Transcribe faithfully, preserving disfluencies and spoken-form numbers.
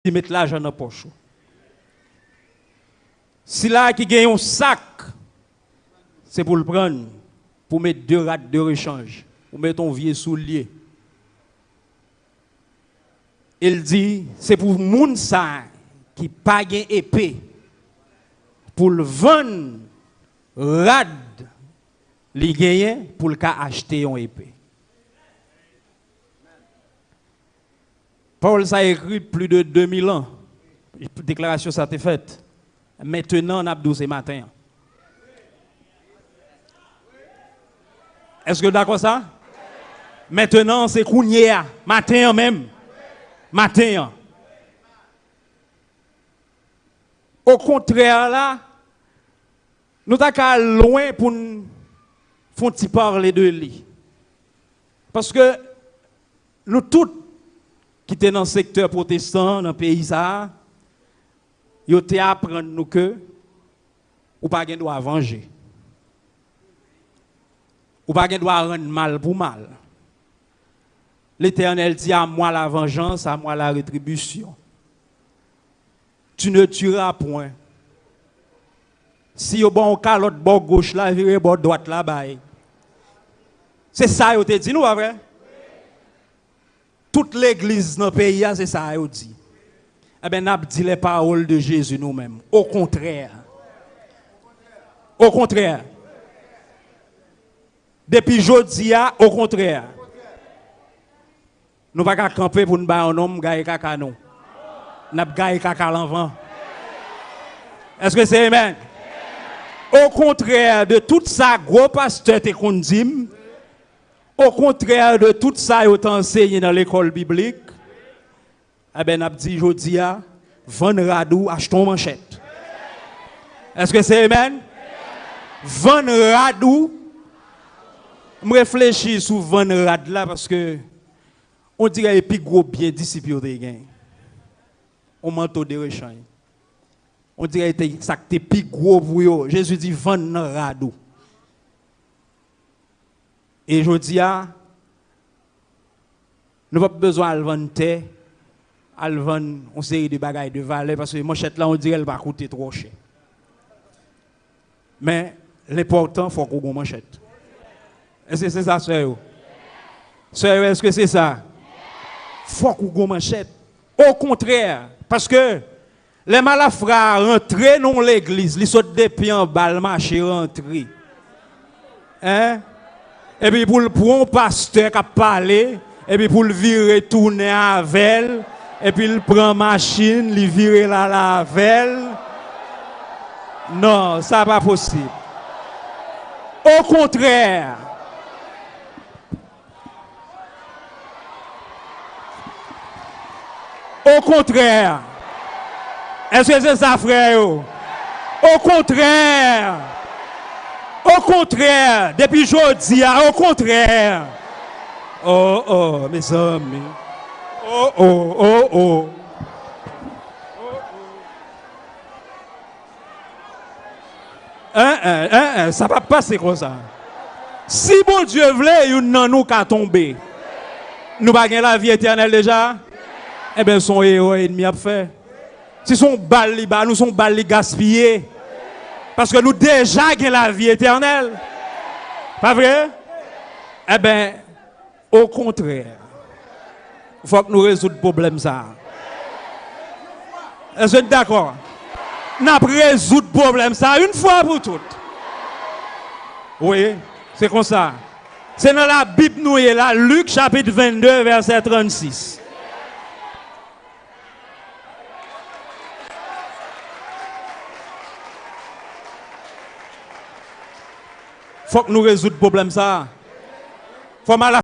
di met lajan nan pòch ou. Sila ki gen yon sak, se pou l pran l, pou met de rad de rechanj, pou met yon vye soulye. E l di, se pou moun sa ki pa gen epe, pou l vann rad li genyen pou l ka achte yon epe. Pawòl sa ekri plis de de mil an. Deklarasyon sa te fèt. Mentenan, n ap di w se maten an. Èske w dakò sa? Mentenan, se kounye a. Maten an menm. Maten an. Okontrè la, nou ta ka al lwen pou n fè yon ti pale de li. Paske nou tout ki te nan sektè pwotestan nan peyi sa a, yo te aprann nou ke ou pa gen dwa vanje. Ou pa gen dwa rann mal pou mal. Letènèl di, à moi la vengeance, à moi la rétribution. Tu ne tueras point. Si yo ba w kalòt bò goch la, vire bò dwat la bay. Se sa yo te di nou, pa vre? Tout legliz nan peyi a, se sa yo di. Enben, n ap di les paroles de Jésus nou menm. Okontrè. Okontrè. Depi jodi a, okontrè. Nou pa ka kanpe pou n ba yon nonm gaye kaka nou. N ap gaye kaka l anvan. Èske se amen? Okontrè de tout sa gwo pastè te konn di m, okontrè de tout sa yo te anseye nan lekòl biblik, enben, n ap di jodi a, vann rad ou, achte yon manchèt. Èske se amen? Vann rad ou. M reflechi sou vann rad la paske on dirè e pi gwo byen disip yo te gen. On manto de rechanj. On dirè te, sa k te pi gwo pou yo. Jezi di, vann nan rad ou. E jodi a, nou p ap bezwen al vann tè, al vann yon seri de bagay de valè, paske manchèt la, on dirè l pa koute twò chè. Men, lenpòtan, fòk ou gon manchèt. Èske se sa, sè yo? Sè yo, èske se sa? Fòk ou gon manchèt. Okontrè, paske lè malafra a rantre nan yon legliz, li sot depi anba, l mache rantre. Hein? Epi pou l pran yon pastè k ap pale, epi pou l vire tounen avè l, epi l pran machin, li vire l al avè l. Non, sa pa posib. Okontrè, Okontrè. Èske se sa, frè yo? Okontrè. Okontrè. Depi jodi a, okontrè. Oh, oh, mezanmi. Oh, oh, oh, oh. En, en, en, en, sa p ap pase konsa. Si Bondye vle, youn nan nou ka tonbe. Nou pa gen lavi etènèl deja? Enben, se yon erè ènmi ap fè. Si se yon bal li ba nou, se yon bal li gaspiye. Paske nou deja gen lavi etènèl. Pa vre? Enben, Okontrè, fòk nou rezoud pwoblèm sa a. Èske n dakò? N ap rezoud pwoblèm sa a yon fwa pou tout. Wi, se konsa. Se nan Labib nou ye la, Lik chapit vennde, vèsè trannsis. Fòk nou rezoud pwoblèm sa a. Fò m al